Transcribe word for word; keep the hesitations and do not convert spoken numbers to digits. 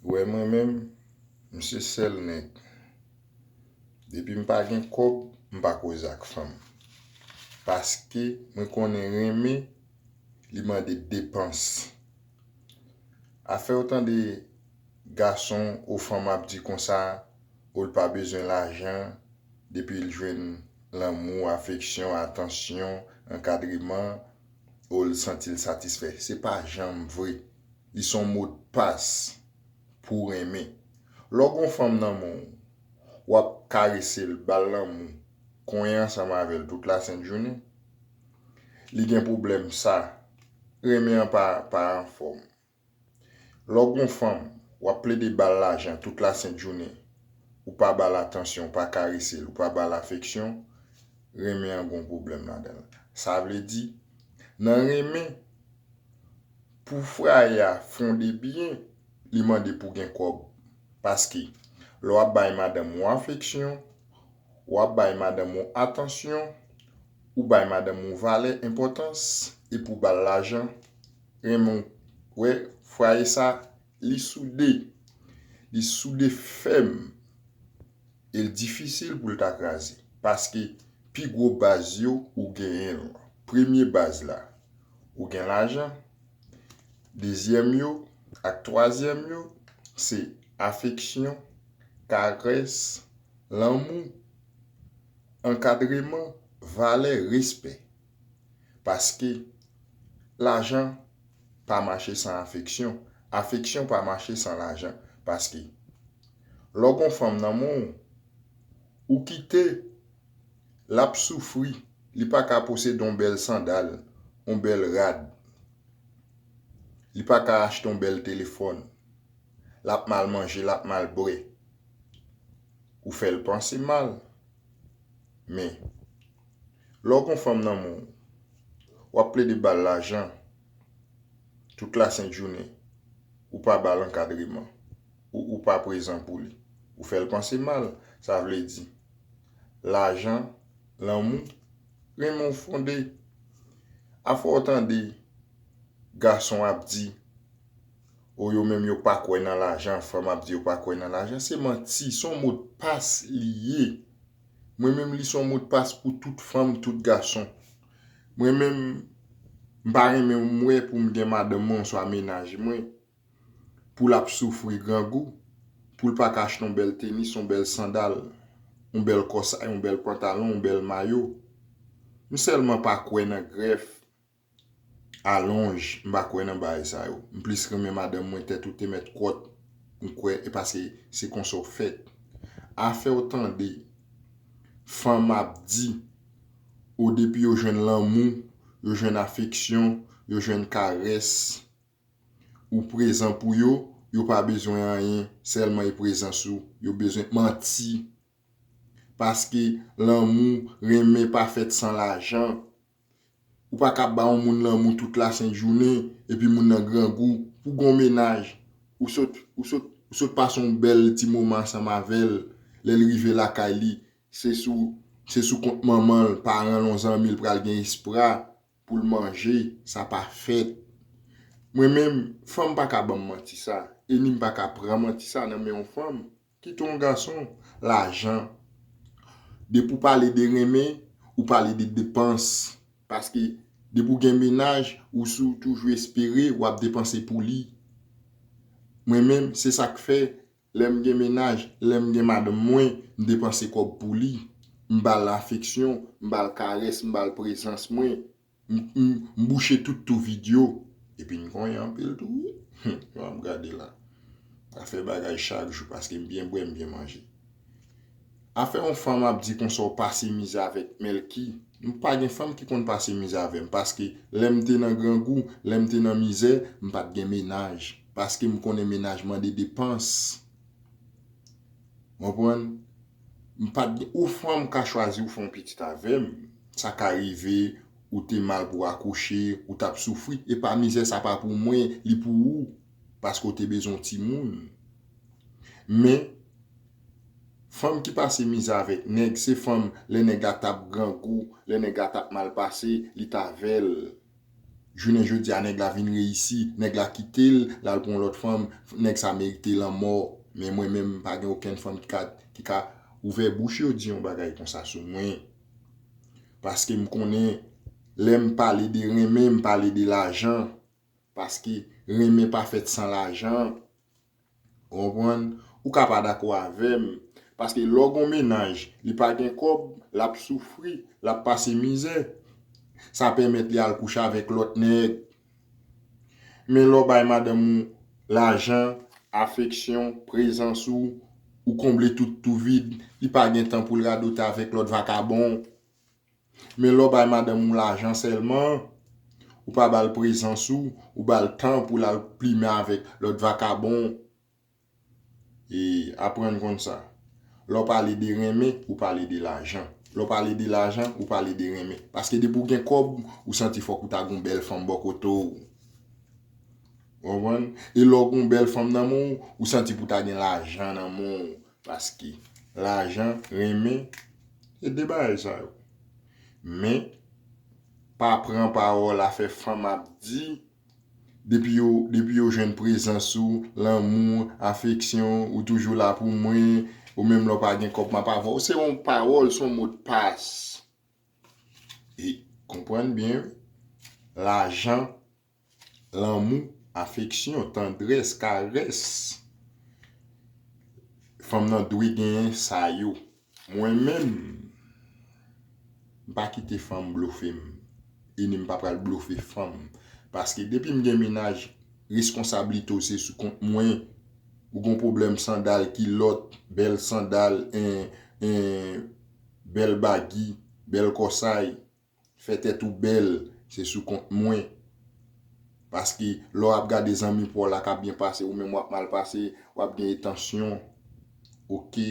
Ou wè mwen menm, m se sèl nèg. Depi m pa gen kòb, m pa koze ak fanm. Paske mwen konnen renmen, li mande depans. Afè w tande gason ou fanm ap di konsa, ou l pa bezwen lajan, depi l jwenn lanmou, afeksyon, atansyon, ankadreman, ou l santi l satisfè. Se pa janm vre. Li se yon modpas pou renmen. Lè w gen yon fanm nan men w, w ap karese l, ba l lanmou, konyen ansanm avè l tout lasent jounen. Li gen pwoblèm sa, renmen an pa, pa anfòm. Lè w gen yon fanm, w ap plede ba l lajan tout lasent jounen, ou pa ba l atansyon, ou pa karese l, ou pa ba l afeksyon, renmen an gen yon pwoblèm ladan l. Sa vle di, nan renmen, pou fwaye a fonde byen, li mande pou gen kòb. Paske, lè w ap bay madanm ou afeksyon, w ap bay madanm ou atansyon, ou bay madanm ou valè, enpòtans, epi w ba l lajan, renmen w, wè, fwaye sa, li soude. Li soude fèm. E l difisil pou l ta kraze. Paske pi gwo baz yo, ou genyen l. Premye baz la, ou gen lajan. Dezyèm yo ak twazyèm yo, se afeksyon, karès, lanmou, ankadreman, valè, respè. Paske lajan pa mache san afeksyon. Afeksyon pa mache san lajan. Paske lè w gen yon fanm nan men w, ou kite, l ap soufri, li pa ka posede yon bèl sandal, yon bèl rad. Li pa ka achte yon bèl telefòn. L ap mal manje, l ap mal bwè. Ou fè l panse mal. Men, lè w gen yon fanm nan men w, w ap plede ba l lajan tout lasent jounen, ou pa ba l ankadreman, ou, ou pa prezan pou li. Ou fè l panse mal. Sa vle di, lajan, lanmou, renmen w fonde. Afè w tande gason ap di, o yo menm yo pa kwè nan lajan, fanm ap di yo pa kwè nan lajan, se manti, se yon modpas li ye. Mwen menm, li se yon modpas pou tout fanm, tout gason. Mwen menm, m pa renmen m wè pou m gen madanm mwen oswa mennaj mwen, pou l ap soufri grangou, pou l pa ka achte yon bèl tenis, yon bèl sandal, yon bèl kòsay, yon bèl pantalon, yon bèl mayo. M sèlman pa kwè nan grèf, alonj, m pa kwè nan bagay sa yo. M plis renmen madanm mwen tèt ou te mèt kwòt, m kwè e paske se konsa w fèt. Afè w tande fanm ap di, o depi yo jwenn lanmou, yo jwenn afeksyon, yo jwenn karès, ou prezan pou yo, yo pa bezwen anyen, sèlman e prezans ou, yo bezwen manti. Paske lanmou, renmen pa fèt san lajan. Ou pa ka ba yon moun lanmou tout lasent jounen, epi moun nan grangou, pou gon mennaj, ou sot, ou sot, ou sot pase yon bèl ti moman ansanm avè l, lè l rive lakay li, se sou, se sou kont manman l, paran l, yon zanmi l pral gen espwa pou l manje, sa pa fèt. Mwen menm, fanm pa ka ban m manti sa, e ni m pa ka pran manti sa nan men yon fanm. Kite yon gason, lajan. Depi w pale de renmen, ou pale de depans. Paske depi w gen mennaj, ou sou toujou espere w ap depanse pou li. Mwen menm, se sa k fè, lè m gen mennaj, lè m gen madanm mwen, m depanse kòb pou li. M ba l afeksyon, m ba l karès, m ba l prezans mwen. M, m, m bouche tout tou vid yo. Epi m konyen anpil tou, wi. Hum, yo ap gade la. Afè bagay chak jou, paske m byen bwè, m byen manje. Afè yon fanm ap di konsa w pase mizè avèk Melky. M pa gen fanm ki konn pase mizè avè m, paske lè m te nan grangou, lè m te nan mizè, m pa t gen mennaj. Paske m konnen mennaj mande depans. Konprann? M pa t gen, ou fanm ka chwazi ou fè yon pitit avè m. Sa ka rive, ou te mal pou akouche, ou t ap soufri. E pa mizè sa pa pou mwen, li pou ou. Paske w te bezwen yon timoun. Men, fanm ki pase mizè avèk nèg, se fanm, lè nèg la t ap grangou, lè nèg la t ap mal pase, li t avè l. Jounen jodi a, nèg la vin reyisi, nèg la kite l, l al pran yon lòt fanm, nèg sa merite lanmò. Men mwen menm, m pa gen okenn fanm ki ka, ki ka ouvè bouch yo di yon bagay konsa sou mwen. Paske m konnen, lè m pale de renmen, m pale de lajan. Paske renmen pa fèt san lajan. Ou konprann? Ou ka pa dakò avè m. Paske lè w gon mennaj, li pa gen kòb, l ap soufri, l ap pase mizè. Sa pèmèt li al kouche avèk lòt nèg. Men lè w bay madanm ou lajan, afeksyon, prezans ou, ou konble tout twou vid, li pa gen tan pou l radote avèk lòt vakabon. Men lè w bay madanm ou lajan sèlman, ou pa ba l prezans ou, ou ba l tan pou l al plimen avèk lòt vakabon. E aprann konn sa. Lè w pale de renmen, ou pale de lajan. Lè w pale de lajan, ou pale de renmen. Paske depi w gen kòb, ou santi fòk ou ta gon bèl fanm bò kote w. Ou konprann? E lè w gon bèl fanm nan men w, ou santi pou ta gen lajan nan men w. Paske lajan, renmen, se de bagay sa yo. Men, pa pran pawòl afè fanm ap di, depi yo, depi yo jwenn prezans ou, lanmou, afeksyon, ou toujou la pou mwen, ou menm lè w pa gen kòb, m ap avè w. Se yon pawòl, se yon modpas. E konprann byen, wi. Lajan, lanmou, afeksyon, tandrès, karès. Fanm nan dwe genyen sa yo. Mwen menm, m pa kite fanm blofe m. E ni m pa pral blofe fanm. Paske depi m gen mennaj, reskonsablite w se sou kont mwen. Ou gon pwoblèm sandal, kilòt, bèl sandal, en, en, bèl bagi, bèl kòsay, fè tèt ou bèl, se sou kont mwen. Paske lè w ap gade zanmi pa w la k ap byen pase, ou menm w ap mal pase, w ap genyen tansyon. Oke,